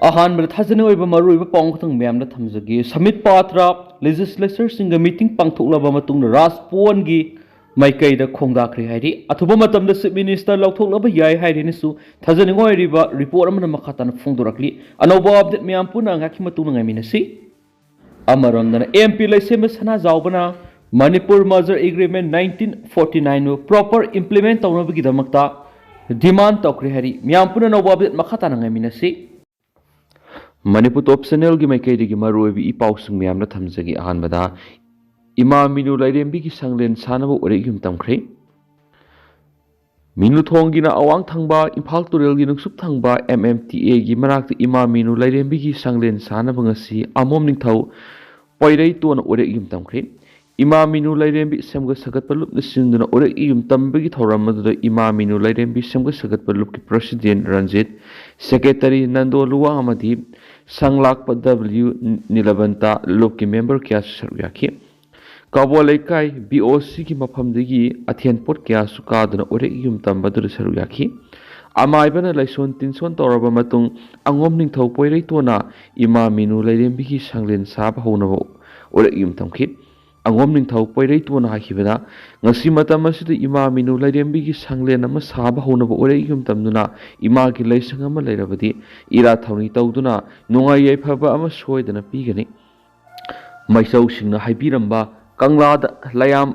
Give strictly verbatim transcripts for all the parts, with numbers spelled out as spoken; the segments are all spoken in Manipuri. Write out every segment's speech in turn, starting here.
ꯑꯍꯥꯟꯕꯗ ꯊꯥꯖꯅꯤꯡꯉꯥꯏ ꯑꯣꯏꯕ ꯃꯔꯨꯑꯣꯏꯕ ꯄꯥꯎ ꯑꯃꯈꯛꯇꯪ ꯃꯌꯥꯝꯗ ꯊꯝꯖꯒꯦ꯫ ꯁꯃꯤꯠ ꯄꯥꯇ꯭ꯔ ꯂꯦꯖꯤꯁꯂꯦꯆꯔꯁꯤꯡꯒ ꯃꯤꯇꯤꯡ ꯄꯥꯡꯊꯣꯛꯂꯕ ꯃꯇꯨꯡꯗ ꯔꯥꯖ ꯚꯋꯟꯒꯤ ꯃꯥꯏꯀꯩꯗ ꯈꯣꯡꯗꯥꯈ꯭ꯔꯦ ꯍꯥꯏꯔꯤ꯫ ꯑꯊꯨꯕ ꯃꯇꯝꯗ ꯆꯤꯐ ꯃꯤꯅꯤꯁꯇꯔ ꯂꯧꯊꯣꯛꯂꯕ ꯌꯥꯏ ꯍꯥꯏꯔꯤꯅꯁꯨ ꯊꯥꯖꯅꯤꯡꯉꯥꯏ ꯑꯣꯏꯔꯤꯕ ꯔꯤꯄꯣꯔꯠ ꯑꯃꯅ ꯃꯈꯥ ꯇꯥꯅ ꯐꯣꯡꯗꯣꯔꯛꯂꯤ꯫ ꯑꯅꯧꯕ ꯑꯞꯗꯦꯠ ꯃꯌꯥꯝ ꯄꯨꯟꯅ ꯉꯥꯏꯍꯥꯛꯀꯤ ꯃꯇꯨꯡꯗ ꯉꯥꯏꯃꯤꯟꯅꯁꯤ꯫ ꯑꯃꯔꯣꯝꯗꯅ ꯑꯦꯝ ꯄꯤ ꯂꯩꯁꯦꯝꯕ ꯁꯅꯥꯖꯥꯎꯕꯅ Manipur merger agreement nineteen forty ꯅꯥꯏꯟꯕꯨ ꯄ꯭ꯔꯣꯄꯔ ꯏꯝꯄ꯭ꯂꯤꯃꯦꯟ ꯇꯧꯅꯕꯒꯤꯗꯃꯛꯇ ꯗꯤꯃꯥꯟ ꯇꯧꯈ꯭ꯔꯦ ꯍꯥꯏꯔꯤ꯫ ꯃꯤꯌꯥꯝ ꯄꯨꯟꯅ ꯑꯅꯧꯕ ꯑꯞꯗꯦꯠ ꯃꯈꯥ ꯇꯥꯅ ꯉꯥꯏꯃꯤꯟꯅꯁꯤ꯫ ꯃꯅꯤꯄꯨꯔ ꯇꯣꯞ ꯆꯦꯅꯦꯜꯒꯤ ꯃꯥꯏꯀꯩꯗꯒꯤ ꯃꯔꯨꯑꯣꯏꯕ ꯏ ꯄꯥꯎꯁꯤꯡ ꯃꯌꯥꯝꯗ ꯊꯝꯖꯒꯦ꯫ ꯑꯍꯥꯟꯕꯗ, ꯏꯃꯥ ꯃꯤꯅꯨ ꯂꯥꯏꯔꯦꯝꯕꯤꯒꯤ ꯁꯪꯂꯦꯟ ꯁꯥꯅꯕ ꯎꯔꯦꯛ ꯌꯨꯝ ꯇꯝꯈ꯭ꯔꯦ꯫ ꯃꯤꯅꯨꯊꯣꯡꯒꯤꯅ ꯑꯋꯥꯡ ꯊꯪꯕ, ꯏꯝꯐꯥꯜ ꯇꯨꯔꯦꯜꯒꯤ ꯅꯨꯡꯆꯨꯞ ꯊꯪꯕ ꯑꯦꯝ ꯑꯦꯝ ꯇꯤ ꯑꯦꯒꯤ ꯃꯅꯥꯛꯇ ꯏꯃꯥ ꯃꯤꯅꯨ ꯂꯥꯏꯔꯦꯝꯕꯤꯒꯤ ꯁꯪꯂꯦꯟ ꯁꯥꯅꯕ ꯉꯁꯤ ꯑꯃꯣꯝ ꯅꯤꯡꯊꯧ ꯄꯣꯏꯔꯩꯇꯣꯟꯅ ꯎꯔꯦꯛ ꯌꯨꯝ ꯇꯝꯈ꯭ꯔꯦ꯫ ꯏꯃꯥ ꯃꯤꯅꯨ ꯂꯥꯏꯔꯦꯝꯕꯤ ꯁꯦꯝꯒꯠ ꯁꯥꯒꯠꯄ ꯂꯨꯞꯅ ꯁꯤꯟꯗꯨꯅ ꯎꯔꯦꯛ ꯌꯨꯝ ꯇꯝꯕꯒꯤ ꯊꯧꯔꯝ ꯑꯗꯨꯗ ꯏꯃꯥ ꯃꯤꯅꯨ ꯂꯥꯏꯔꯦꯝꯕꯤ ꯁꯦꯝꯒꯠ ꯁꯥꯒꯠꯄ ꯂꯨꯞꯀꯤ ꯄ꯭ꯔꯁꯤꯗꯦꯟ ꯔꯟꯖꯤꯠ, ꯁꯦꯀ꯭ꯔꯦꯇꯔꯤ ꯅꯟꯗꯣ ꯂꯨꯋꯥ ꯑꯃꯗꯤ ꯁꯪꯂꯥꯛꯄ ꯗꯕ꯭ꯂꯤꯎ ꯅꯤꯂꯕꯟꯇ ꯂꯨꯞꯀꯤ ꯃꯦꯝꯕꯔ ꯀꯌꯥꯁꯨ ꯁꯔꯨꯛ ꯌꯥꯈꯤ꯫ ꯀꯕꯣ ꯂꯩꯀꯥꯏ ꯕꯤ ꯑꯣ ꯁꯤꯒꯤ ꯃꯐꯝꯗꯒꯤ ꯑꯊꯦꯟ ꯄꯣꯠ ꯀꯌꯥꯁꯨ ꯀꯥꯗꯨꯅ ꯎꯔꯦꯛ ꯌꯨꯝ ꯇꯝꯕ ꯑꯗꯨꯗ ꯁꯔꯨꯛ ꯌꯥꯈꯤ꯫ ꯑꯃꯥꯏꯕꯅ ꯂꯥꯏꯁꯣꯟ ꯇꯤꯟꯁꯣꯟ ꯇꯧꯔꯕ ꯃꯇꯨꯡ ꯑꯉꯣꯝ ꯅꯤꯡꯊꯧ ꯄꯣꯏꯔꯩꯇꯣꯟꯅ ꯏꯃꯥ ꯃꯤꯅꯨ ꯂꯥꯏꯔꯦꯝꯕꯤꯒꯤ ꯁꯪꯂꯦꯟ ꯁꯥꯕ ꯍꯧꯅꯕ ꯎꯔꯦꯛ ꯌꯨꯝ ꯇꯝꯈꯤ꯫ ꯑꯉꯣꯝ ꯅꯤꯡꯊꯧ ꯄꯣꯏꯔꯩꯇꯣꯟꯅ ꯍꯥꯏꯈꯤꯕꯗ, ꯉꯁꯤ ꯃꯇꯝ ꯑꯁꯤꯗ ꯏꯃꯥ ꯃꯤꯅꯨ ꯂꯥꯏꯔꯦꯝꯕꯤꯒꯤ ꯁꯪꯂꯦꯟ ꯑꯃ ꯁꯥꯕ ꯍꯧꯅꯕ ꯎꯔꯦꯛ ꯌꯨꯝ ꯇꯝꯗꯨꯅ ꯏꯃꯥꯒꯤ ꯂꯥꯏꯁꯪ ꯑꯃ ꯂꯩꯔꯕꯗꯤ ꯏꯔꯥꯠ ꯊꯧꯅꯤ ꯇꯧꯗꯨꯅ ꯅꯨꯡꯉꯥꯏ ꯌꯥꯏꯐꯕ ꯑꯃ ꯁꯣꯏꯗꯅ ꯄꯤꯒꯅꯤ꯫ ꯃꯥꯏꯆꯧꯁꯤꯡꯅ ꯍꯥꯏꯕꯤꯔꯝꯕ ꯀꯪꯂꯥꯗ ꯂꯥꯏꯌꯥꯝ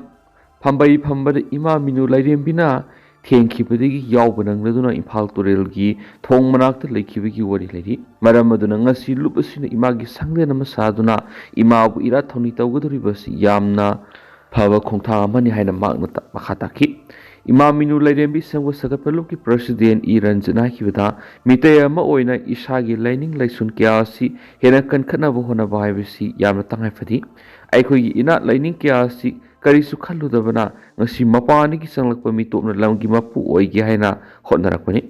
ꯐꯝꯕꯩ ꯐꯝꯕꯗ ꯏꯃꯥ ꯃꯤꯅꯨ ꯂꯥꯏꯔꯦꯝꯕꯤꯅ ꯊꯦꯡꯈꯤꯕꯗꯒꯤ ꯌꯥꯎꯕ ꯅꯪꯂꯗꯨꯅ ꯏꯝꯐꯥꯜ ꯇꯨꯔꯦꯜꯒꯤ ꯊꯣꯡ ꯃꯅꯥꯛꯇ ꯂꯩꯈꯤꯕꯒꯤ ꯋꯥꯔꯤ ꯂꯩꯔꯤ꯫ ꯃꯔꯝ ꯑꯗꯨꯅ ꯉꯁꯤ ꯂꯨꯞ ꯑꯁꯤꯅ ꯏꯃꯥꯒꯤ ꯁꯪꯂꯦꯟ ꯑꯃ ꯁꯥꯗꯨꯅ ꯏꯃꯥꯕꯨ ꯏꯔꯥꯠ ꯊꯧꯅꯤ ꯇꯧꯒꯗꯧꯔꯤꯕ ꯑꯁꯤ ꯌꯥꯝꯅ ꯐꯕ ꯈꯣꯡꯊꯥꯡ ꯑꯃꯅꯤ ꯍꯥꯏꯅ ꯃꯍꯥꯛꯅ ꯇ-, ꯃꯈꯥ ꯇꯥꯈꯤ꯫ ꯏꯃꯥ ꯃꯤꯅꯨ ꯂꯥꯏꯔꯦꯝꯕꯤ ꯁꯦꯝꯒꯠ ꯁꯥꯒꯠꯄ ꯂꯨꯞꯀꯤ ꯄ꯭ꯔꯁꯤꯗꯦꯟ ꯏ ꯔꯟꯖꯤꯠꯅ ꯍꯥꯏꯈꯤꯕꯗ, ꯃꯤꯇꯩ ꯑꯃ ꯑꯣꯏꯅ ꯏꯁꯥꯒꯤ ꯂꯥꯏꯅꯤꯡ ꯂꯥꯏꯁꯣꯟ ꯀꯌꯥ ꯑꯁꯤ ꯍꯦꯟꯅ ꯀꯟꯈꯠꯅꯕ ꯍꯣꯠꯅꯕ ꯍꯥꯏꯕꯁꯤ ꯌꯥꯝꯅ ꯇꯉꯥꯏ ꯐꯗꯦ꯫ ꯑꯩꯈꯣꯏꯒꯤ ꯏꯅꯥꯠ ꯂꯥꯏꯅꯤꯡ ꯀꯌꯥ ꯑꯁꯤ ꯀꯔꯤꯁꯨ ꯈꯜꯂꯨꯗꯕꯅ ꯉꯁꯤ ꯃꯄꯥꯟꯗꯒꯤ ꯆꯪꯂꯛꯄ ꯃꯤꯇꯣꯞꯅ ꯂꯝꯒꯤ ꯃꯄꯨ ꯑꯣꯏꯒꯦ ꯍꯥꯏꯅ ꯍꯣꯠꯅꯔꯛꯄꯅꯤ꯫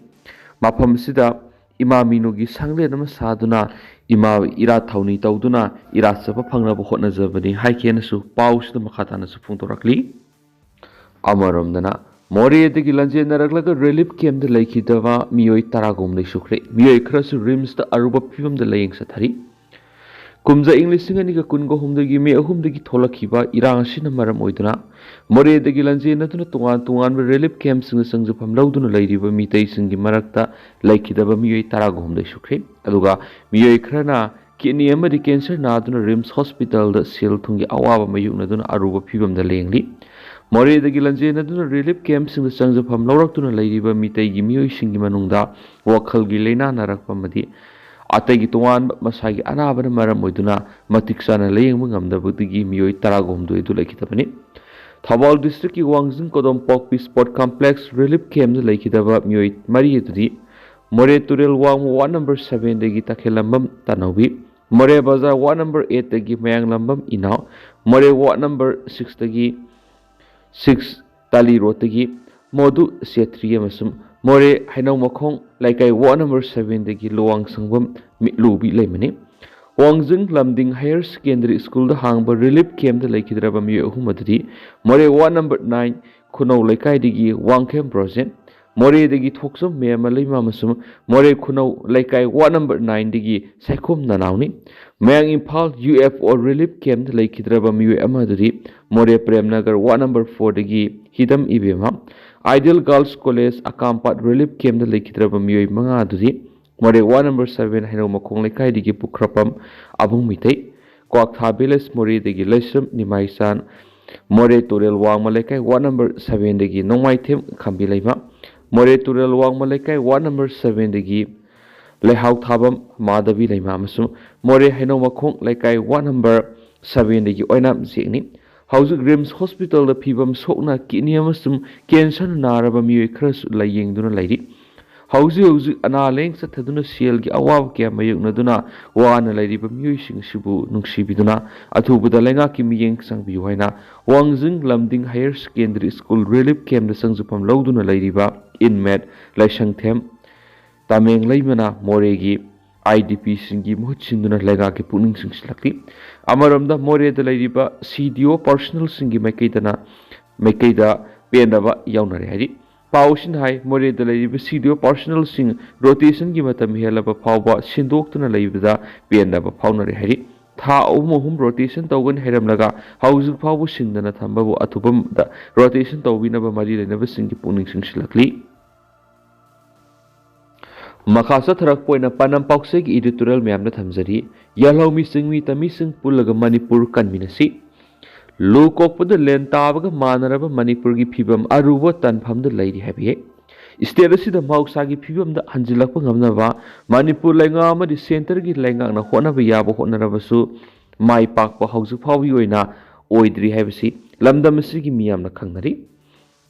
ꯃꯐꯝ ꯑꯁꯤꯗ ꯏꯃꯥ ꯃꯤꯅꯨꯒꯤ ꯁꯪꯂꯦꯟ ꯑꯃ ꯁꯥꯗꯨꯅ ꯏꯃꯥ ꯏꯔꯥꯠ ꯊꯧꯅꯤ ꯇꯧꯗꯨꯅ ꯏꯔꯥꯠ ꯆꯠꯄ ꯐꯪꯅꯕ ꯍꯣꯠꯅꯖꯕꯅꯤ ꯍꯥꯏꯈꯤꯅꯁꯨ ꯄꯥꯎꯁꯤꯗ ꯃꯈꯥ ꯇꯥꯅꯁꯨ ꯐꯣꯡꯗꯣꯔꯛꯂꯤ꯫ ꯑꯃꯔꯣꯝꯗꯅ ꯃꯣꯔꯦꯗꯒꯤ ꯂꯥꯟꯖꯦꯟꯅꯔꯛꯂꯒ ꯔꯤꯂꯤꯐ ꯀꯦꯝꯞꯇ ꯂꯩꯈꯤꯗꯕ ꯃꯤꯑꯣꯏ ꯇꯔꯥꯒꯨꯝ ꯂꯩꯁꯨꯈ꯭ꯔꯦ꯫ ꯃꯤꯑꯣꯏ ꯈꯔꯁꯨ ꯔꯤꯝꯁꯇ ꯑꯔꯨꯕ ꯐꯤꯕꯝꯗ ꯂꯥꯌꯦꯡ ꯆꯠꯊꯔꯤ꯫ ꯀꯨꯝꯖꯥ ꯏꯪ ꯂꯤꯁꯤꯡ ꯑꯅꯤꯒ ꯀꯨꯟꯒ ꯍꯨꯝꯗꯣꯏꯒꯤ ꯃꯦ ꯑꯍꯨꯝꯗꯒꯤ ꯊꯣꯛꯂꯛꯈꯤꯕ ꯏꯔꯥꯡ ꯑꯁꯤꯅ ꯃꯔꯝ ꯑꯣꯏꯗꯨꯅ ꯃꯣꯔꯦꯗꯒꯤ ꯂꯥꯟꯖꯦꯟꯅꯗꯨꯅ ꯇꯣꯉꯥꯟ ꯇꯣꯉꯥꯟꯕ ꯔꯤꯂꯤꯐ ꯀꯦꯝꯞꯁꯤꯡꯗ ꯆꯪꯖꯐꯝ ꯂꯧꯗꯨꯅ ꯂꯩꯔꯤꯕ ꯃꯤꯇꯩꯁꯤꯡꯒꯤ ꯃꯔꯛꯇ ꯂꯩꯈꯤꯗꯕ ꯃꯤꯑꯣꯏ ꯇꯔꯥꯒ ꯍꯨꯝꯗꯣꯏ ꯁꯨꯈ꯭ꯔꯦ꯫ ꯑꯗꯨꯒ ꯃꯤꯑꯣꯏ ꯈꯔꯅ ꯀꯤꯗꯅꯤ ꯑꯃꯗꯤ ꯀꯦꯟꯁꯔ ꯅꯥꯗꯨꯅ ꯔꯤꯝꯁ ꯍꯣꯁꯄꯤꯇꯥꯜꯗ ꯁꯦꯜ ꯊꯨꯝꯒꯤ ꯑꯋꯥꯕ ꯃꯥꯌꯣꯛꯅꯗꯨꯅ ꯑꯔꯨꯕ ꯐꯤꯕꯝꯗ ꯂꯥꯌꯦꯡꯂꯤ꯫ ꯃꯣꯔꯦꯗꯒꯤ ꯂꯥꯟꯖꯦꯟꯅꯗꯨꯅ ꯔꯤꯂꯤꯐ ꯀꯦꯝꯞꯁꯤꯡꯗ ꯆꯪꯖꯐꯝ ꯂꯧꯔꯛꯇꯨꯅ ꯂꯩꯔꯤꯕ ꯃꯤꯇꯩꯒꯤ ꯃꯤꯑꯣꯏꯁꯤꯡꯒꯤ ꯃꯅꯨꯡꯗ ꯋꯥꯈꯜꯒꯤ ꯂꯥꯏꯅꯥ ꯅꯥꯔꯛꯄ ꯑꯃꯗꯤ ꯑꯇꯩꯒꯤ ꯇꯣꯉꯥꯟꯕ ꯃꯁꯥꯒꯤ ꯑꯅꯥꯕꯅ ꯃꯔꯝ ꯑꯣꯏꯗꯨꯅ ꯃꯇꯤꯛ ꯆꯥꯅ ꯂꯥꯌꯦꯡꯕ ꯉꯝꯗꯕꯗꯒꯤ ꯃꯤꯑꯣꯏ ꯇꯔꯥꯒ ꯍꯨꯝꯗꯣꯏ ꯑꯗꯨ ꯂꯩꯈꯤꯗꯕꯅꯤ꯫ ꯊꯧꯕꯥꯜ ꯗꯤꯁꯇ꯭ꯔꯤꯛꯀꯤ ꯋꯥꯡꯖꯤꯡ ꯀꯣꯗꯣꯝꯄꯣꯛꯄꯤ ꯁ꯭ꯄꯣꯔꯠ ꯀꯝꯄ꯭ꯂꯦꯛꯁ ꯔꯤꯂꯤꯐ ꯀꯦꯝꯞꯇ ꯂꯩꯈꯤꯗꯕ ꯃꯤꯑꯣꯏ ꯃꯔꯤ ꯑꯗꯨꯗꯤ ꯃꯣꯔꯦ ꯇꯨꯔꯦꯜ ꯋꯥꯡꯃ ꯋꯥꯔꯗ ꯅꯝꯕꯔ ꯁꯚꯦꯟꯗꯒꯤ ꯇꯈꯦꯜꯂꯝꯕꯝ ꯇꯥꯅꯧꯕꯤ, ꯃꯣꯔꯦ ꯕꯖꯥꯔ ꯋꯥꯔꯗ ꯅꯝꯕꯔ ꯑꯩꯠꯇꯒꯤ ꯃꯌꯥꯡꯂꯝꯕꯝ ꯏꯅꯥꯎ, ꯃꯣꯔꯦ ꯋꯥꯔꯗ ꯅꯝꯕꯔ ꯁꯤꯛꯁꯇꯒꯤ ꯁꯤꯛꯁ ꯇꯥꯂꯤ ꯔꯣꯗꯇꯒꯤ ꯃꯣꯗꯨ ꯁꯦꯇ꯭ꯔꯤ ꯑꯃꯁꯨꯡ ꯃꯣꯔꯦ ꯍꯩꯅꯧ ꯃꯈꯣꯡ ꯂꯩꯀꯥꯏ ꯋꯥꯔꯗ ꯅꯝꯕꯔ ꯁꯚꯦꯟꯗꯒꯤ ꯂꯨꯋꯥꯡꯁꯪꯕꯝ ꯃꯤꯠꯂꯨꯕꯤ ꯂꯩꯃꯅꯤ꯫ ꯋꯥꯡꯖꯤꯡ ꯂꯝꯗꯤꯡ ꯍꯥꯌꯔ ꯁꯦꯀꯦꯟꯗꯔꯤ ꯁ꯭ꯀꯨꯜꯗ ꯍꯥꯡꯕ ꯔꯤꯂꯤꯐ ꯀꯦꯝꯞꯇ ꯂꯩꯈꯤꯗ꯭ꯔꯕ ꯃꯤꯑꯣꯏ ꯑꯍꯨꯝ ꯑꯗꯨꯗꯤ ꯃꯣꯔꯦ ꯋꯥꯔꯗ ꯅꯝꯕꯔ ꯅꯥꯏꯟ ꯈꯨꯅꯧ ꯂꯩꯀꯥꯏꯗꯒꯤ ꯋꯥꯡꯈꯦꯝ ꯕ꯭ꯔꯣꯖꯦꯟ, ꯃꯣꯔꯦꯗꯒꯤ ꯊꯣꯛꯆꯝ ꯃꯌꯥꯝꯃ ꯂꯩꯃ ꯑꯃꯁꯨꯡ ꯃꯣꯔꯦ ꯈꯨꯅꯧ ꯂꯩꯀꯥꯏ ꯋꯥꯔꯗ ꯅꯝꯕꯔ ꯅꯥꯏꯟꯗꯒꯤ ꯁꯥꯏꯈꯣꯝ ꯅꯅꯥꯎꯅꯤ꯫ ꯃꯌꯥꯡ Imphal U F O relief ꯀꯦꯝꯞꯇ ꯂꯩꯈꯤꯗ꯭ꯔꯕ ꯃꯤꯑꯣꯏ ꯑꯃ ꯑꯗꯨꯗꯤ ꯃꯣꯔꯦ ꯄ꯭ꯔꯦꯝꯅꯒꯔ ꯋꯥꯔꯗ ꯅꯝꯕꯔ ꯐꯣꯔꯗꯒꯤ ꯍꯤꯗꯝ ꯏꯕꯦꯝꯃ, ꯑꯥꯏꯗꯤꯌꯦꯜ ꯒꯥꯔꯜꯁ ꯀꯣꯂꯦꯖ ꯑꯀꯥꯝꯄꯥꯠ ꯔꯤꯂꯤꯐ ꯀꯦꯝꯞꯇ ꯂꯩꯈꯤꯗ꯭ꯔꯕ ꯃꯤꯑꯣꯏ ꯃꯉꯥ ꯑꯗꯨꯗꯤ ꯃꯣꯔꯦ ꯋꯥꯔꯗ ꯅꯝꯕꯔ ꯁꯚꯦꯟ ꯍꯩꯅꯧ ꯃꯈꯣꯡ ꯂꯩꯀꯥꯏꯗꯒꯤ ꯄꯨꯈ꯭ꯔꯄꯝ ꯑꯕꯨꯡ ꯃꯤꯇꯩ, ꯀ꯭ꯋꯥꯛꯊꯥ ꯚꯤꯂꯦꯖ ꯃꯣꯔꯦꯗꯒꯤ ꯂꯩꯁ꯭ꯔꯝ ꯅꯤꯃꯥꯏꯆꯥꯟ, ꯃꯣꯔꯦ ꯇꯨꯔꯦꯜ ꯋꯥꯡꯃ ꯂꯩꯀꯥꯏ ꯋꯥꯔꯗ ꯅꯝꯕꯔ ꯁꯚꯦꯟꯗꯒꯤ ꯅꯣꯡꯃꯥꯏꯊꯦꯝ ꯈꯝꯕꯤ ꯂꯩꯃ, ꯃꯣꯔꯦ ꯇꯨꯔꯦꯜ ꯋꯥꯡꯃ ꯂꯩꯀꯥꯏ ꯋꯥꯔꯗ ꯅꯝꯕꯔ ꯁꯚꯦꯟꯗꯒꯤ ꯂꯩꯍꯥꯎ ꯊꯥꯕꯝ ꯃꯥꯙꯕꯤ ꯂꯩꯃ ꯑꯃꯁꯨꯡ ꯃꯣꯔꯦ ꯍꯩꯅꯧ ꯃꯈꯣꯡ ꯂꯩꯀꯥꯏ ꯋꯥꯔꯗ ꯅꯝꯕꯔ ꯁꯚꯦꯟꯗꯒꯤ ꯑꯣꯏꯅꯥꯝ ꯖꯦꯛꯅꯤ꯫ ꯍꯧꯖꯤꯛ ꯔꯤꯝꯁ ꯍꯣꯁꯄꯤꯇꯥꯜꯗ ꯐꯤꯕꯝ ꯁꯣꯛꯅ ꯀꯤꯗꯅꯤ ꯑꯃꯁꯨꯡ ꯀꯦꯟꯁꯔꯅ ꯅꯥꯔꯕ ꯃꯤꯑꯣꯏ ꯈꯔꯁꯨ ꯂꯥꯌꯦꯡꯗꯨꯅ ꯂꯩꯔꯤ꯫ ꯍꯧꯖꯤꯛ ꯍꯧꯖꯤꯛ ꯑꯅꯥ ꯂꯥꯌꯦꯡ ꯆꯠꯊꯗꯨꯅ ꯁꯦꯜꯒꯤ ꯑꯋꯥꯕ ꯀꯌꯥ ꯃꯥꯌꯣꯛꯅꯗꯨꯅ ꯋꯥꯅ ꯂꯩꯔꯤꯕ ꯃꯤꯑꯣꯏꯁꯤꯡ ꯑꯁꯤꯕꯨ ꯅꯨꯡꯁꯤꯕꯤꯗꯨꯅ ꯑꯊꯨꯕꯗ ꯂꯩꯉꯥꯛꯀꯤ ꯃꯤꯠꯌꯦꯡ ꯆꯪꯕꯤꯌꯨ ꯍꯥꯏꯅ ꯋꯥꯡꯖꯤꯡ ꯂꯝꯗꯤꯡ ꯍꯥꯌꯔ ꯁꯦꯀꯦꯟꯗꯔꯤ ꯁ꯭ꯀꯨꯜ ꯔꯤꯂꯤꯐ ꯀꯦꯝꯞꯇ ꯆꯪꯖꯐꯝ ꯂꯧꯗꯨꯅ ꯂꯩꯔꯤꯕ ꯏꯟꯃꯦꯠ ꯂꯥꯏꯁꯪꯊꯦꯝ ꯇꯥꯃꯦꯡ ꯂꯩꯃꯅ ꯃꯣꯔꯦꯒꯤ ꯑꯥꯏ ꯗꯤ ꯄꯤꯁꯤꯡꯒꯤ ꯃꯍꯨꯠ ꯁꯤꯟꯗꯨꯅ ꯂꯩꯉꯥꯛꯀꯤ ꯄꯨꯛꯅꯤꯡ ꯆꯤꯡꯁꯤꯜꯂꯛꯂꯤ꯫ ꯑꯃꯔꯣꯝꯗ ꯃꯣꯔꯦꯗ ꯂꯩꯔꯤꯕ ꯁꯤ ꯗꯤ ꯑꯣ ꯄꯥꯔꯁꯣꯅꯦꯜꯁꯤꯡꯒꯤ ꯃꯥꯏꯀꯩꯗꯅ, ꯃꯥꯏꯀꯩꯗ ꯄꯦꯟꯗꯕ ꯌꯥꯎꯅꯔꯦ ꯍꯥꯏꯔꯤ꯫ ꯄꯥꯎ ꯑꯁꯤꯅ ꯍꯥꯏ, ꯃꯣꯔꯦꯗ ꯂꯩꯔꯤꯕ ꯁꯤꯗꯤꯑꯣ ꯄꯥꯔꯁꯣꯅꯦꯜꯁꯤꯡ ꯔꯣꯇꯦꯁꯟꯒꯤ ꯃꯇꯝ ꯍꯦꯜꯂꯕ ꯐꯥꯎꯕ ꯁꯤꯟꯗꯣꯛꯇꯨꯅ ꯂꯩꯕꯗ ꯄꯦꯟꯗꯕ ꯐꯥꯎꯅꯔꯦ ꯍꯥꯏꯔꯤ꯫ ꯊꯥ ꯑꯍꯨꯝ ꯑꯍꯨꯝ ꯔꯣꯇꯦꯁꯟ ꯇꯧꯒꯅꯤ ꯍꯥꯏꯔꯝꯂꯒ ꯍꯧꯖꯤꯛ ꯐꯥꯎꯕ ꯁꯤꯟꯗꯅ ꯊꯝꯕꯕꯨ ꯑꯊꯨꯕꯗ ꯔꯣꯇꯦꯁꯟ ꯇꯧꯕꯤꯅꯕ ꯃꯔꯤ ꯂꯩꯅꯕꯁꯤꯡꯒꯤ ꯄꯨꯛꯅꯤꯡ ꯆꯤꯡꯁꯤꯜꯂꯛꯂꯤ꯫ ꯃꯈꯥ ꯆꯠꯊꯔꯛꯄ ꯑꯣꯏꯅ ꯄꯥꯟꯗꯝ ꯄꯥꯎꯆꯦꯒꯤ ꯏꯗꯤꯇꯣꯔꯤꯌꯦꯜ ꯃꯌꯥꯝꯅ ꯊꯝꯖꯔꯤ꯫ ꯌꯦꯜꯍꯧꯃꯤ ꯆꯤꯡꯃꯤ ꯇꯝꯃꯤꯁꯤꯡ ꯄꯨꯜꯂꯒ ꯃꯅꯤꯄꯨꯔ ꯀꯟꯃꯤꯟꯅꯁꯤ꯫ ꯂꯨ ꯀꯣꯛꯄꯗ ꯂꯦꯟ ꯇꯥꯕꯒ ꯃꯥꯟꯅꯔꯕ ꯃꯅꯤꯄꯨꯔꯒꯤ ꯐꯤꯕꯝ ꯑꯔꯨꯕ ꯇꯥꯟꯐꯝꯗ ꯂꯩꯔꯤ ꯍꯥꯏꯕ ꯏꯁꯇꯦꯠ ꯑꯁꯤꯗ ꯃꯍꯧꯁꯥꯒꯤ ꯐꯤꯕꯝꯗ ꯍꯟꯖꯤꯜꯂꯛꯄ ꯉꯝꯅꯕ ꯃꯅꯤꯄꯨꯔ ꯂꯩꯉꯥꯛ ꯑꯃꯗꯤ ꯁꯦꯟꯇꯔꯒꯤ ꯂꯩꯉꯥꯛꯅ ꯍꯣꯠꯅꯕ ꯌꯥꯕ ꯍꯣꯠꯅꯔꯕꯁꯨ ꯃꯥꯏ ꯄꯥꯛꯄ ꯍꯧꯖꯤꯛ ꯐꯥꯎꯕꯒꯤ ꯑꯣꯏꯅ ꯑꯣꯏꯗ꯭ꯔꯤ ꯍꯥꯏꯕꯁꯤ ꯂꯝꯗꯝ ꯑꯁꯤꯒꯤ ꯃꯤꯌꯥꯝꯅ ꯈꯪꯅꯔꯤ꯫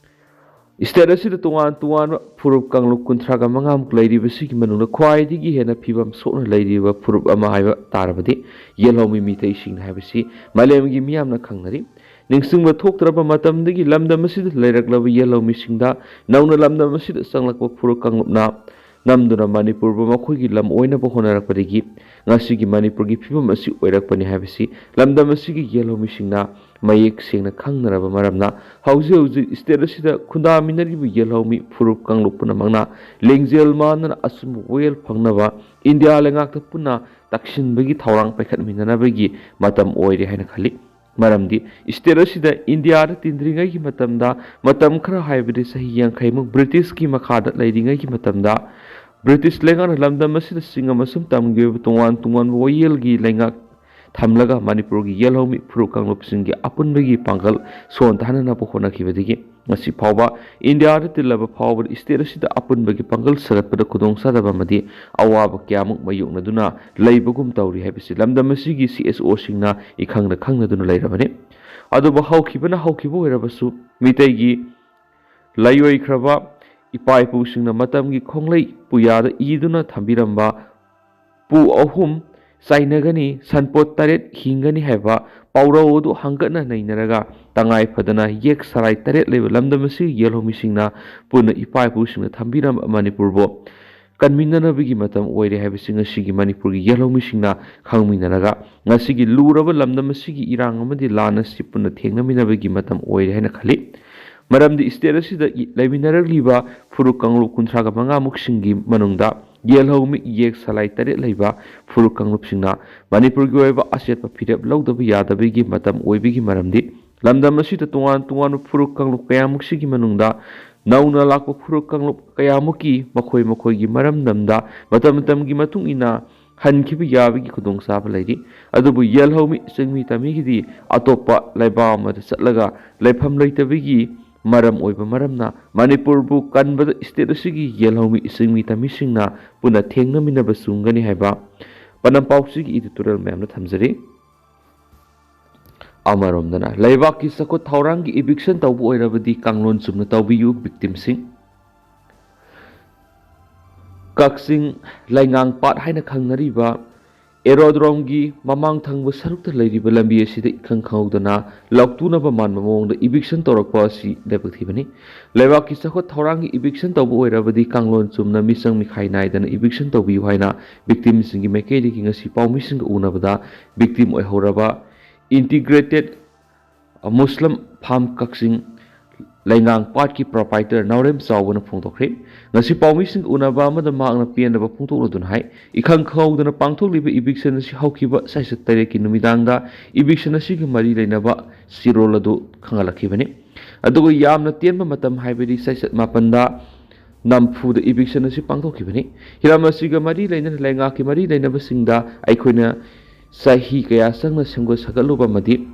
ꯏꯁꯇꯦꯠ ꯑꯁꯤꯗ ꯇꯣꯉꯥꯟ ꯇꯣꯉꯥꯟꯕ ꯐꯨꯔꯨꯞ ꯀꯥꯡꯂꯨꯞ ꯀꯨꯟꯊ꯭ꯔꯥꯒ ꯃꯉꯥꯃꯨꯛ ꯂꯩꯔꯤꯕꯁꯤꯒꯤ ꯃꯅꯨꯡꯗ ꯈ꯭ꯋꯥꯏꯗꯒꯤ ꯍꯦꯟꯅ ꯐꯤꯕꯝ ꯁꯣꯛꯅ ꯂꯩꯔꯤꯕ ꯐꯨꯔꯨꯞ ꯑꯃ ꯍꯥꯏꯕ ꯇꯥꯔꯕꯗꯤ ꯌꯦꯜꯍꯧꯃꯤ ꯃꯤꯇꯩꯁꯤꯡꯅꯤ ꯍꯥꯏꯕꯁꯤ ꯃꯥꯂꯦꯝꯒꯤ ꯃꯤꯌꯥꯝꯅ ꯈꯪꯅꯔꯤ꯫ ꯅꯤꯡꯁꯤꯡꯕ ꯊꯣꯛꯇ꯭ꯔꯕ ꯃꯇꯝꯗꯒꯤ ꯂꯝꯗꯝ ꯑꯁꯤꯗ ꯂꯩꯔꯛꯂꯕ ꯌꯦꯜꯍꯧꯃꯤꯁꯤꯡꯗ ꯅꯧꯅ ꯂꯝꯗꯝ ꯑꯁꯤꯗ ꯆꯪꯂꯛꯄ ꯐꯨꯔꯨꯞ ꯀꯥꯡꯂꯨꯞꯅ ꯅꯝꯗꯨꯅ ꯃꯅꯤꯄꯨꯔꯕꯨ ꯃꯈꯣꯏꯒꯤ ꯂꯝ ꯑꯣꯏꯅꯕ ꯍꯣꯠꯅꯔꯛꯄꯗꯒꯤ ꯉꯁꯤꯒꯤ ꯃꯅꯤꯄꯨꯔꯒꯤ ꯐꯤꯕꯝ ꯑꯁꯤ ꯑꯣꯏꯔꯛꯄꯅꯤ ꯍꯥꯏꯕꯁꯤ ꯂꯝꯗꯝ ꯑꯁꯤꯒꯤ ꯌꯦꯜꯍꯧꯃꯤꯁꯤꯡꯅ ꯃꯌꯦꯛ ꯁꯦꯡꯅ ꯈꯪꯅꯔꯕ ꯃꯔꯝꯅ ꯍꯧꯖꯤꯛ ꯍꯧꯖꯤꯛ ꯏꯁꯇꯦꯠ ꯑꯁꯤꯗ ꯈꯨꯟꯗꯥꯃꯤꯟꯅꯔꯤꯕ ꯌꯦꯜꯍꯧꯃꯤ ꯐꯨꯔꯨꯞ ꯀꯥꯡꯂꯨꯞ ꯄꯨꯝꯅꯃꯛꯅ ꯂꯤꯡꯖꯦꯜ ꯃꯥꯟꯅꯅ ꯑꯆꯨꯝꯕ ꯋꯥꯌꯦꯜ ꯐꯪꯅꯕ ꯏꯟꯗꯤꯌꯥ ꯂꯩꯉꯥꯛꯇ ꯄꯨꯟꯅ ꯇꯛꯁꯤꯟꯕꯒꯤ ꯊꯧꯔꯥꯡ ꯄꯥꯏꯈꯠꯃꯤꯟꯅꯅꯕꯒꯤ ꯃꯇꯝ ꯑꯣꯏꯔꯦ ꯍꯥꯏꯅ ꯈꯜꯂꯤ꯫ ꯃꯔꯝꯗꯤ ꯏꯁꯇꯦꯠ ꯑꯁꯤꯗ ꯏꯟꯗꯤꯌꯥꯗ ꯇꯤꯟꯗ꯭ꯔꯤꯉꯩꯒꯤ ꯃꯇꯝꯗ ꯃꯇꯝ ꯈꯔ ꯍꯥꯏꯕꯗꯤ ꯆꯍꯤ ꯌꯥꯡꯈꯩꯃꯨꯛ ꯕ꯭ꯔꯤꯇꯤꯁꯀꯤ ꯃꯈꯥꯗ ꯂꯩꯔꯤꯉꯩꯒꯤ ꯃꯇꯝꯗ ꯕ꯭ꯔꯤꯇꯤꯁ ꯂꯩꯉꯥꯛꯅ ꯂꯝꯗꯝ ꯑꯁꯤꯗ ꯆꯤꯡ ꯑꯃꯁꯨꯡ ꯇꯝꯒꯤ ꯑꯣꯏꯕ ꯇꯣꯉꯥꯟ ꯇꯣꯉꯥꯟꯕ ꯋꯥꯌꯦꯜꯒꯤ ꯂꯩꯉꯥꯛ ꯊꯝꯂꯒ ꯃꯅꯤꯄꯨꯔꯒꯤ ꯌꯦꯜꯍꯧꯃꯤ ꯐꯨꯔꯨꯞ ꯀꯥꯡꯂꯨꯞꯁꯤꯡꯒꯤ ꯑꯄꯨꯟꯕꯒꯤ ꯄꯥꯡꯒꯜ ꯁꯣꯟꯊꯍꯟꯅꯕ ꯍꯣꯠꯅꯈꯤꯕꯗꯒꯤ ꯉꯁꯤ ꯐꯥꯎꯕ ꯏꯟꯗꯤꯌꯥꯗ ꯇꯤꯜꯂꯕ ꯐꯥꯎꯕꯗ ꯏꯁꯇꯦꯠ ꯑꯁꯤꯗ ꯑꯄꯨꯟꯕꯒꯤ ꯄꯥꯡꯒꯜ ꯁꯥꯒꯠꯄꯗ ꯈꯨꯗꯣꯡꯆꯥꯗꯕ ꯑꯃꯗꯤ ꯑꯋꯥꯕ ꯀꯌꯥꯃꯨꯛ ꯃꯥꯌꯣꯛꯅꯗꯨꯅ ꯂꯩꯕꯒꯨꯝ ꯇꯧꯔꯤ ꯍꯥꯏꯕꯁꯤ ꯂꯝꯗꯝ ꯑꯁꯤꯒꯤ ꯁꯤ ꯑꯦꯁ ꯑꯣꯁꯤꯡꯅ ꯏꯈꯪꯗ ꯈꯪꯅꯗꯨꯅ ꯂꯩꯔꯕꯅꯤ꯫ ꯑꯗꯨꯕꯨ ꯍꯧꯈꯤꯕꯅ ꯍꯧꯈꯤꯕ ꯑꯣꯏꯔꯕꯁꯨ ꯃꯤꯇꯩꯒꯤ ꯂꯥꯏꯑꯣꯏꯈ꯭ꯔꯕ ꯏꯄꯥ ꯏꯄꯨꯁꯤꯡꯅ ꯃꯇꯝꯒꯤ ꯈꯣꯡꯂꯩ ꯄꯨꯌꯥꯗ ꯏꯗꯨꯅ ꯊꯝꯕꯤꯔꯝꯕ ꯄꯨ ꯑꯍꯨꯝ ꯆꯥꯏꯅꯒꯅꯤ, ꯁꯟꯄꯣꯠ ꯇꯔꯦꯠ ꯍꯤꯡꯒꯅꯤ ꯍꯥꯏꯕ ꯄꯥꯎꯔꯧ ꯑꯗꯨ ꯍꯪꯒꯠꯅ ꯅꯩꯅꯔꯒ ꯇꯉꯥꯏ ꯐꯗꯅ ꯌꯦꯛ ꯁꯂꯥꯏ ꯇꯔꯦꯠ ꯂꯩꯕ ꯂꯝꯗꯝ ꯑꯁꯤꯒꯤ ꯌꯦꯜꯍꯧꯃꯤꯁꯤꯡꯅ ꯄꯨꯟꯅ ꯏꯄꯥ ꯏꯄꯨꯁꯤꯡꯅ ꯊꯝꯕꯤꯔꯝꯕ ꯃꯅꯤꯄꯨꯔꯕꯨ ꯀꯟꯃꯤꯟꯅꯅꯕꯒꯤ ꯃꯇꯝ ꯑꯣꯏꯔꯦ ꯍꯥꯏꯕꯁꯤ ꯉꯁꯤꯒꯤ ꯃꯅꯤꯄꯨꯔꯒꯤ ꯌꯦꯜꯍꯧꯃꯤꯁꯤꯡꯅ ꯈꯪꯃꯤꯟꯅꯔꯒ ꯉꯁꯤꯒꯤ ꯂꯨꯔꯕ ꯂꯝꯗꯝ ꯑꯁꯤꯒꯤ ꯏꯔꯥꯡ ꯑꯃꯗꯤ ꯂꯥꯟ ꯑꯁꯤ ꯄꯨꯟꯅ ꯊꯦꯡꯅꯃꯤꯟꯅꯕꯒꯤ ꯃꯇꯝ ꯑꯣꯏꯔꯦ ꯍꯥꯏꯅ ꯈꯜꯂꯤ꯫ ꯃꯔꯝꯗꯤ state ꯑꯁꯤꯗ ꯂꯩꯃꯤꯟꯅꯔꯛꯂꯤꯕ ꯐꯨꯔꯨꯞ ꯀꯥꯡꯂꯨꯞ ꯀꯨꯟꯊ꯭ꯔꯥꯒ ꯃꯉꯥꯃꯨꯛꯁꯤꯡꯒꯤ ꯃꯅꯨꯡꯗ ꯌꯦꯜꯍꯧꯃꯤ ꯏꯌꯦꯛ ꯁꯂꯥꯏ ꯇꯔꯦꯠ ꯂꯩꯕ ꯐꯨꯔꯨꯞ ꯀꯥꯡꯂꯨꯞꯁꯤꯡꯅ ꯃꯅꯤꯄꯨꯔꯒꯤ ꯑꯣꯏꯕ ꯑꯆꯦꯠꯄ ꯐꯤꯔꯦꯞ ꯂꯧꯗꯕ ꯌꯥꯗꯕꯒꯤ ꯃꯇꯝ ꯑꯣꯏꯕꯒꯤ ꯃꯔꯝꯗꯤ ꯂꯝꯗꯝ ꯑꯁꯤꯗ ꯇꯣꯉꯥꯟ ꯇꯣꯉꯥꯟꯕ ꯐꯨꯔꯨꯞ ꯀꯥꯡꯂꯨꯞ ꯀꯌꯥꯃꯨꯛꯁꯤꯒꯤ ꯃꯅꯨꯡꯗ ꯅꯧꯅ ꯂꯥꯛꯄ ꯐꯨꯔꯨꯞ ꯀꯥꯡꯂꯨꯞ ꯀꯌꯥꯃꯨꯛꯀꯤ ꯃꯈꯣꯏ ꯃꯈꯣꯏꯒꯤ ꯃꯔꯝꯗꯝꯗ ꯃꯇꯝ ꯃꯇꯝꯒꯤ ꯃꯇꯨꯡ ꯏꯟꯅ ꯍꯟꯈꯤꯕ ꯌꯥꯕꯒꯤ ꯈꯨꯗꯣꯡꯆꯥꯕ ꯂꯩꯔꯤ꯫ ꯑꯗꯨꯕꯨ ꯌꯦꯜꯍꯧꯃꯤ ꯆꯤꯡꯃꯤ ꯇꯝꯃꯤꯒꯤꯗꯤ ꯑꯇꯣꯞꯄ ꯂꯩꯕꯥꯛ ꯑꯃꯗ ꯆꯠꯂꯒ ꯂꯩꯐꯝ ꯂꯩꯇꯕꯒꯤ ꯃꯔꯝ ꯑꯣꯏꯕ ꯃꯔꯝꯅ ꯃꯅꯤꯄꯨꯔꯕꯨ ꯀꯟꯕꯗ state ꯑꯁꯤꯒꯤ ꯌꯦꯜꯍꯧꯃꯤ ꯆꯤꯡꯃꯤ ꯇꯝꯃꯤꯁꯤꯡꯅ ꯄꯨꯟꯅ ꯊꯦꯡꯅꯃꯤꯟꯅꯕ ꯆꯨꯝꯒꯅꯤ ꯍꯥꯏꯕ ꯄꯅꯝ ꯄꯥꯎꯆꯦꯒꯤ editorial ꯃꯌꯥꯝꯅ ꯊꯝꯖꯔꯤ꯫ ꯑꯃꯔꯣꯝꯗꯅ ꯂꯩꯕꯥꯛꯀꯤ ꯆꯥꯎꯈꯠ ꯊꯧꯔꯥꯡꯒꯤ eviction ꯇꯧꯕ ꯑꯣꯏꯔꯕꯗꯤ ꯀꯥꯡꯂꯣꯟ ꯆꯨꯝꯅ ꯇꯧꯕꯤꯌꯨ꯫ Victimꯁꯤꯡ ꯀꯛꯆꯤꯡ ꯂꯩꯉꯥꯡꯄꯥꯠ ꯍꯥꯏꯅ ꯈꯪꯅꯔꯤꯕ aerodromeꯒꯤ ꯃꯃꯥꯡ ꯊꯪꯕ ꯁꯔꯨꯛꯇ ꯂꯩꯔꯤꯕ ꯂꯝꯕꯤ ꯑꯁꯤꯗ ꯏꯈꯪ ꯈꯪꯍꯧꯗꯅ ꯂꯥꯎꯇꯨꯅꯕ ꯃꯥꯟꯕ ꯃꯑꯣꯡꯗ eviction ꯇꯧꯔꯛꯄ ꯑꯁꯤ ꯂꯥꯏꯕꯛ ꯊꯤꯕꯅꯤ꯫ ꯂꯩꯕꯥꯛꯀꯤ ꯆꯥꯎꯈꯠ ꯊꯧꯔꯥꯡꯒꯤ eviction ꯇꯧꯕ ꯑꯣꯏꯔꯕꯗꯤ ꯀꯥꯡꯂꯣꯟ ꯆꯨꯝꯅ ꯃꯤꯆꯪ ꯃꯤꯈꯥꯏ ꯅꯥꯏꯗꯅ eviction ꯇꯧꯕꯤꯌꯨ ꯍꯥꯏꯅ victimꯁꯤꯡꯒꯤ ꯃꯥꯏꯀꯩꯗꯒꯤ ꯉꯁꯤ ꯄꯥꯎꯃꯤꯁꯤꯡꯒ ꯎꯅꯕꯗ victim ꯑꯣꯏꯍꯧꯔꯕ Integrated Muslim Farm ꯀꯛꯆꯤꯡ ꯂꯩꯉꯥꯡ ꯄꯥꯠꯀꯤ proprietor ꯅꯥꯎꯔꯦꯝ ꯆꯥꯎꯕꯅ ꯐꯣꯡꯗꯣꯛꯈ꯭ꯔꯦ꯫ ꯉꯁꯤ ꯄꯥꯎꯃꯤꯁꯤꯡꯒ ꯎꯅꯕ ꯑꯃꯗ ꯃꯍꯥꯛꯅ ꯄꯦꯟꯗꯕ ꯐꯣꯡꯗꯣꯛꯂꯗꯨꯅ ꯍꯥꯏ, ꯏꯈꯪ ꯈꯪꯍꯧꯗꯅ ꯄꯥꯡꯊꯣꯛꯂꯤꯕ eviction ꯑꯁꯤ ꯍꯧꯈꯤꯕ ꯆꯩꯆꯠ ꯇꯔꯦꯠꯀꯤ ꯅꯨꯃꯤꯗꯥꯡꯗ eviction ꯑꯁꯤꯒ ꯃꯔꯤ ꯂꯩꯅꯕ ꯆꯦꯔꯣꯜ ꯑꯗꯨ ꯈꯪꯍꯜꯂꯛꯈꯤꯕꯅꯤ꯫ ꯑꯗꯨꯒ ꯌꯥꯝꯅ ꯇꯦꯟꯕ ꯃꯇꯝ ꯍꯥꯏꯕꯗꯤ ꯆꯩꯆꯠ ꯃꯥꯄꯟꯗ ꯅꯝꯐꯨꯗ eviction ꯑꯁꯤ ꯄꯥꯡꯊꯣꯛꯈꯤꯕꯅꯤ꯫ ꯍꯤꯔꯝ ꯑꯁꯤꯒ ꯃꯔꯤ ꯂꯩꯅꯅ ꯂꯩꯉꯥꯛꯀꯤ ꯃꯔꯤ ꯂꯩꯅꯕꯁꯤꯡꯗ ꯑꯩꯈꯣꯏꯅ ꯆꯍꯤ ꯀꯌꯥ ꯆꯪꯅ ꯁꯦꯝꯒꯠ ꯁꯥꯒꯠꯂꯨꯕ ꯑꯃꯗꯤ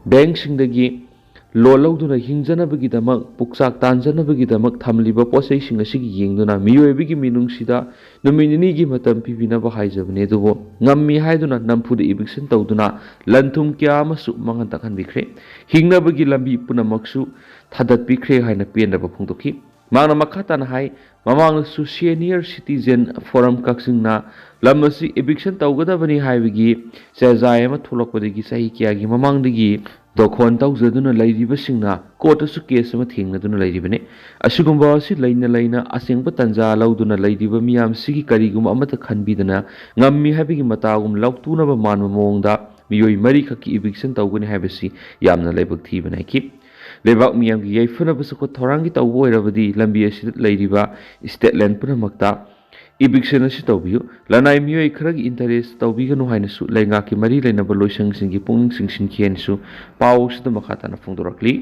bankꯁꯤꯡꯗꯒꯤ loan ꯂꯧꯗꯨꯅ ꯍꯤꯡꯖꯅꯕꯒꯤꯗꯃꯛ, ꯄꯨꯛꯆꯥꯛ ꯇꯥꯟꯖꯅꯕꯒꯤꯗꯃꯛ ꯊꯝꯂꯤꯕ ꯄꯣꯠꯆꯩꯁꯤꯡ ꯑꯁꯤꯒꯤ ꯌꯦꯡꯗꯨꯅ ꯃꯤꯑꯣꯏꯕꯒꯤ ꯃꯤꯅꯨꯡꯁꯤꯗ ꯅꯨꯃꯤꯠ ꯅꯤꯅꯤꯒꯤ ꯃꯇꯝ ꯄꯤꯕꯤꯅꯕ ꯍꯥꯏꯖꯕꯅꯤ꯫ ꯑꯗꯨꯕꯨ ꯉꯝꯃꯤ ꯍꯥꯏꯗꯨꯅ ꯅꯝꯐꯨꯗ eviction ꯇꯧꯗꯨꯅ ꯂꯟ ꯊꯨꯝ ꯀꯌꯥ ꯑꯃꯁꯨ ꯃꯥꯡꯍꯟ ꯇꯥꯛꯍꯟꯕꯤꯈ꯭ꯔꯦ꯫ ꯍꯤꯡꯅꯕꯒꯤ ꯂꯝꯕꯤ ꯄꯨꯝꯅꯃꯛꯁꯨ ꯊꯥꯗꯠꯄꯤꯈ꯭ꯔꯦ ꯍꯥꯏꯅ ꯄꯦꯟꯗꯕ ꯐꯣꯡꯗꯣꯛꯈꯤ꯫ ꯃꯍꯥꯛꯅ ꯃꯈꯥ ꯇꯥꯅ ꯍꯥꯏ, ꯃꯃꯥꯡꯗꯁꯨ Senior Citizen Forum ꯀꯛꯆꯤꯡꯅ ꯂꯝ ꯑꯁꯤ eviction ꯇꯧꯒꯗꯕꯅꯤ ꯍꯥꯏꯕꯒꯤ ꯆꯦꯖꯥꯏ ꯑꯃ ꯊꯣꯛꯂꯛꯄꯗꯒꯤ ꯆꯍꯤ ꯀꯌꯥꯒꯤ ꯃꯃꯥꯡꯗꯒꯤ ꯗꯣꯈꯣꯟ ꯇꯧꯖꯗꯨꯅ ꯂꯩꯔꯤꯕꯁꯤꯡꯅ courtꯇꯁꯨ case ꯑꯃ ꯊꯦꯡꯅꯗꯨꯅ ꯂꯩꯔꯤꯕꯅꯤ꯫ ꯑꯁꯤꯒꯨꯝꯕ ꯑꯁꯤ ꯂꯩꯅ ꯂꯩꯅ ꯑꯁꯦꯡꯕ ꯇꯥꯟꯖꯥ ꯂꯧꯗꯨꯅ ꯂꯩꯔꯤꯕ ꯃꯤꯌꯥꯝꯁꯤꯒꯤ ꯀꯔꯤꯒꯨꯝꯕ ꯑꯃꯠꯇ ꯈꯟꯕꯤꯗꯅ ꯉꯝꯃꯤ ꯍꯥꯏꯕꯒꯤ ꯃꯇꯥꯒꯨꯝ ꯂꯥꯎꯇꯨꯅꯕ ꯃꯥꯟꯕ ꯃꯑꯣꯡꯗ ꯃꯤꯑꯣꯏ ꯃꯔꯤꯈꯛꯀꯤ eviction ꯇꯧꯒꯅꯤ ꯍꯥꯏꯕꯁꯤ ꯌꯥꯝꯅ ꯂꯥꯏꯕꯛ ꯊꯤꯕꯅꯤ ꯍꯥꯏꯈꯤ꯫ ꯂꯩꯕꯥꯛ ꯃꯤꯌꯥꯝꯒꯤ ꯌꯥꯏꯐꯅꯕ ꯆꯥꯎꯈꯠ ꯊꯧꯔꯥꯡꯒꯤ ꯇꯧꯕ ꯑꯣꯏꯔꯕꯗꯤ ꯂꯝꯕꯤ ꯑꯁꯤꯗ ꯂꯩꯔꯤꯕ ꯏꯁꯇꯦꯠ ꯂꯦꯟ ꯄꯨꯝꯅꯃꯛꯇ ꯏꯕꯤꯛꯁꯟ ꯑꯁꯤ ꯇꯧꯕꯤꯌꯨ꯫ ꯂꯅꯥꯏ ꯃꯤꯑꯣꯏ ꯈꯔꯒꯤ ꯏꯟꯇꯔꯦꯁ ꯇꯧꯕꯤꯒꯅꯨ ꯍꯥꯏꯅꯁꯨ ꯂꯩꯉꯥꯛꯀꯤ ꯃꯔꯤ ꯂꯩꯅꯕ ꯂꯣꯏꯁꯪꯁꯤꯡꯒꯤ ꯄꯨꯛꯅꯤꯡ ꯆꯤꯡꯁꯤꯟꯈꯤ ꯍꯥꯏꯅꯁꯨ ꯄꯥꯎ ꯑꯁꯤꯗ ꯃꯈꯥ ꯇꯥꯅ ꯐꯣꯡꯗꯣꯔꯛꯂꯤ꯫